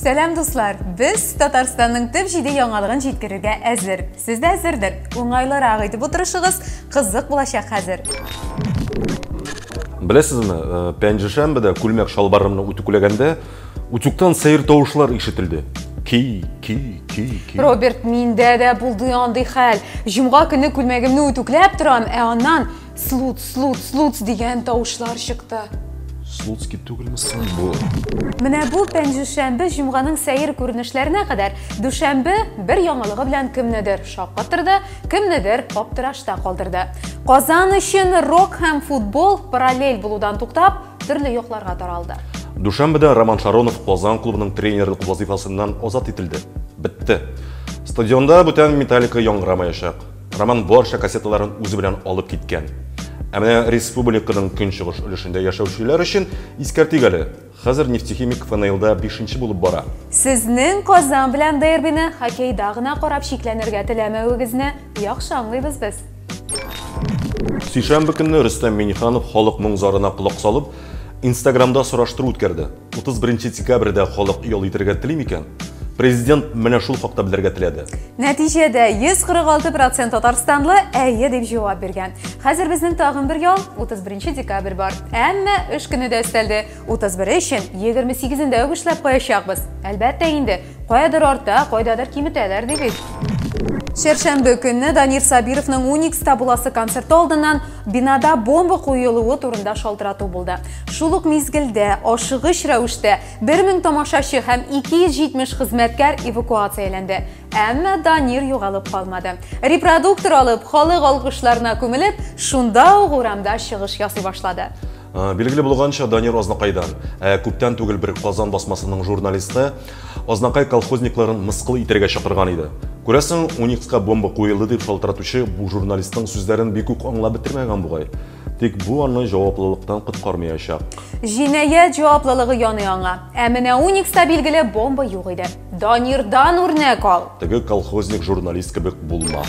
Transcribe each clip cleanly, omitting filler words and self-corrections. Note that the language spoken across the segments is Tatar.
Сәлам, дуслар! Без Татарстанның төп җиде яңалыгын җиткерергә әзер. Сез дә әзердер. Уңайлырак итеп утырышыгыз, кызык булачак хәзер. Беләсезме, пәнҗешәмбедә күлмәк чалбарымны үтүкләгәндә, утюгтан сәер тавышлар ишетелде. Ки, ки, ки, ки. Роберт, миндә дә булды андый хәл. Җомга көне күлмәгемне үтүкләп торам, ә аннан Слуц, слуц, слуц дигән тавышлар чыкты. Слуцкий түгелме соң бу? Менә бу пәнҗешәмбе җомганың сәер күренешләренә кадәр дүшәмбе бер яңалыгы белән кемнедер шаккатырды, кемнедер аптырашта калдырды. Казан өчен рок һәм футбол параллель булудан туктап, төрле якларга таралды. Дүшәмбедә Роман Шаронов Казан клубының тренерлык вазифасыннан азат ителде. Бетте. Стадионда бүтән Металлика яңгырамаячак. Роман барча кассеталарын үзе белән алып киткән. Ә менә республиканың көнчыгыш өлешендә яшәүчеләр өчен искәртик әле, хәзер Нефтехимик ФНЛда бишенче булып бара. Сезнең Казан белән дербины хоккейда гына карап чикләнергә теләмәвегезне яхшы аңлыйбыз без. Сишәмбе көнне Рөстәм Миңнеханов халык моң-зарына колак салып, Инстаграмда сораштыру үткәрде. 31 декабрьдә халык ял итәргә тели микән? Президент менә шул хакта белергә теләде. Нәтиҗәдә 146 процент татарстанлы әйе дип җавап биргән. Хәзер безнең тагын бер ял 31 декабрь бар. Әмма эш көне дә өстәлде. 31 өчен 28-ендә үк эшләп куячакбыз. Әлбәттә инде, каядыр арта, кайдадыр киметәләр ди бит. Чәршәмбе көнне Данир Сабировның Уникста буласы концерты алдыннан бинада бомба куелуы турында шалтырату булды. Шул ук мизгелдә ашыгыч рәвештә 1000 тамашачы һәм 270 хезмәткәр эвакуацияләнде. Әмма Данир югалып калмады. Репродуктор алып, халык алкышларына күмелеп, шунда ук урамда чыгыш ясый башлады. Билгеле булганча, Данир Азнакайдан. Ә күптән түгел бер Казан басмасының журналисты Азнакай колхозникларын мыскыл итәргә чакырган иде. Күрәсең, Уникска бомба куелды дип шалтыратучы бу журналистның сүзләрен бик үк аңлап бетермәгән бугай. Тик бу аны җаваплылыктан коткармаячак. Җинаять җаваплылыгы яный аңа. Ә менә Уникста билгеле бомба юк иде. Данирдан үрнәк ал. Теге колхозник журналист кебек булма.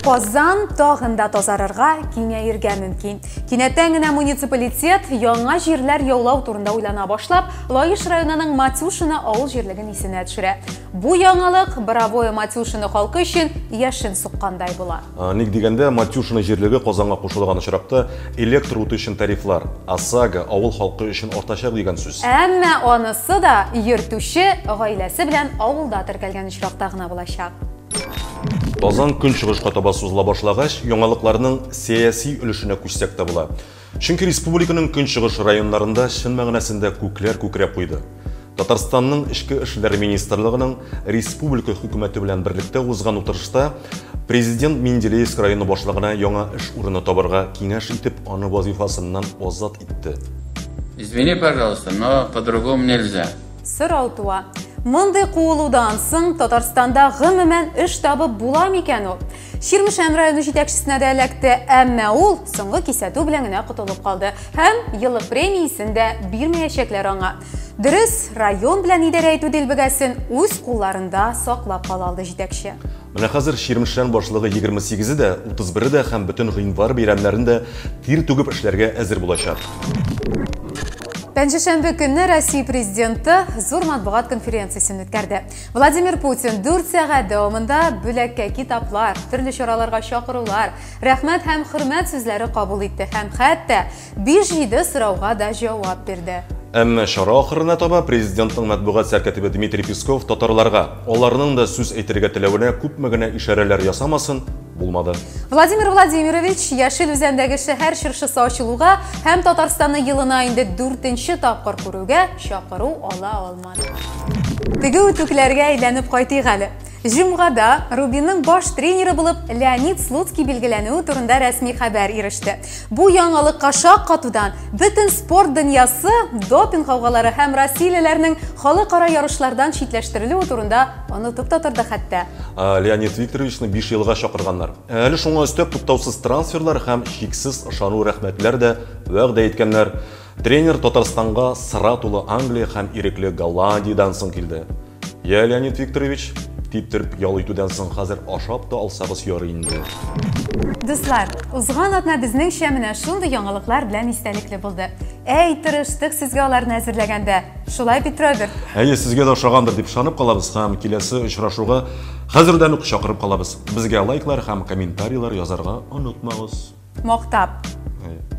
Казан тагын да тазарырга, киңәергә мөмкин. Кинәттән генә муниципалитет яңа җирләр яулау турында уйлана башлап, Лаеш районының Матюшино авыл җирлеген исенә төшерә. Бу яңалык Боровое Матюшино халкы өчен яшен суккандай була. Ник дигәндә, Матюшино җирлеге Казанга кушылган очракта электр уты өчен тарифлар, ОСАГО, авыл халкы өчен артачак дигән сүз. Әмма анысы да йөртүче гаиләсе белән авылда теркәлгән очракта гына булачак. Казан көнчыгышка таба сузыла башлагач, яңалыкларның сәяси өлешенә күчсәк тә була. Чөнки республиканың көнчыгыш районнарында чын мәгънәсендә күкләр күкрәп куйды. Татарстанның Эчке эшләр министрлыгының республика хөкүмәте белән берлектә узган утырышта президент Менделеевск районы башлыгына яңа эш урыны табарга киңәш итеп, аны вазифасыннан азат итте. Извини, пожалуйста, но по-другому нельзя. Сорау туа. Мондый куылудан соң Татарстанда гомумән эш табып була микән ул? Чирмешән районы җитәкчесенә дә эләкте, әмма ул соңгы кисәтү белән генә котылып калды һәм еллык премиясен дә бирмәячәкләр аңа. Дөрес, район белән идарә итү дилбегәсен үз кулларында саклап кала алды җитәкче. Менә хәзер Чирмешән башлыгы 28-е дә, 31-е дә һәм бөтен гыйнвар бәйрәмнәрен дә тир түгеп эшләргә әзер булачак. Пәнҗешәмбе көнне Россия президенты зур матбугат конференциясен үткәрде. Владимир Путин 4 сәгать дәвамында бүләккә китаплар, төрле чараларга чакырулар, рәхмәт һәм хөрмәт сүзләре кабул итте һәм хәтта 5-7 сорауга да җавап бирде. Әмма чара ахырына таба президентның матбугат сәркатибе Дмитрий Песков татарларга, аларның да сүз әйтергә теләвенә күпме генә ишарәләр ясамасын, булмады. Владимир Владимирович Яшел Үзәндәге шәһәр чыршысы ачылуга һәм Татарстанны елына инде дүртенче тапкыр күрүгә чакыру ала алмады. Теге үтүкләргә әйләнеп кайтыйк әле. Җомгада Рубинның баш тренеры булып Леонид Слуцкий билгеләнүе турында рәсми хәбәр иреште. Бу яңалыкка шаккатудан бөтен спорт дөньясы допинг гаугалары һәм россиялеләрнең халыкара ярышлардан читләштерелүе турында онытып та торды хәтта. Леонид Викторовичны 5 елга чакырганнар. Әле шуңа өстәп туктаусыз трансферлар һәм чиксез ышану рәхмәтләр дә вәгъдә иткәннәр. Тренер Татарстанга сыра тулы Англия һәм ирекле Голландиядән соң килде. Я, Леонид Викторович, Типтереп ял итүдән соң хәзер ашап та алсагыз ярый инде. Дуслар, узган атна безнеңчә менә шундый яңалыклар белән истәлекле булды. Әй, тырыштык сезгә аларны әзерләгәндә. Шулай бит, Роберт? Әйе, сезгә дә ошагандыр дип ышанып калабыз һәм киләсе очрашуга хәзердән үк чакырып калабыз. Безгә лайклар һәм комментарийлар язарга онытмагыз. Мактап. Әйе.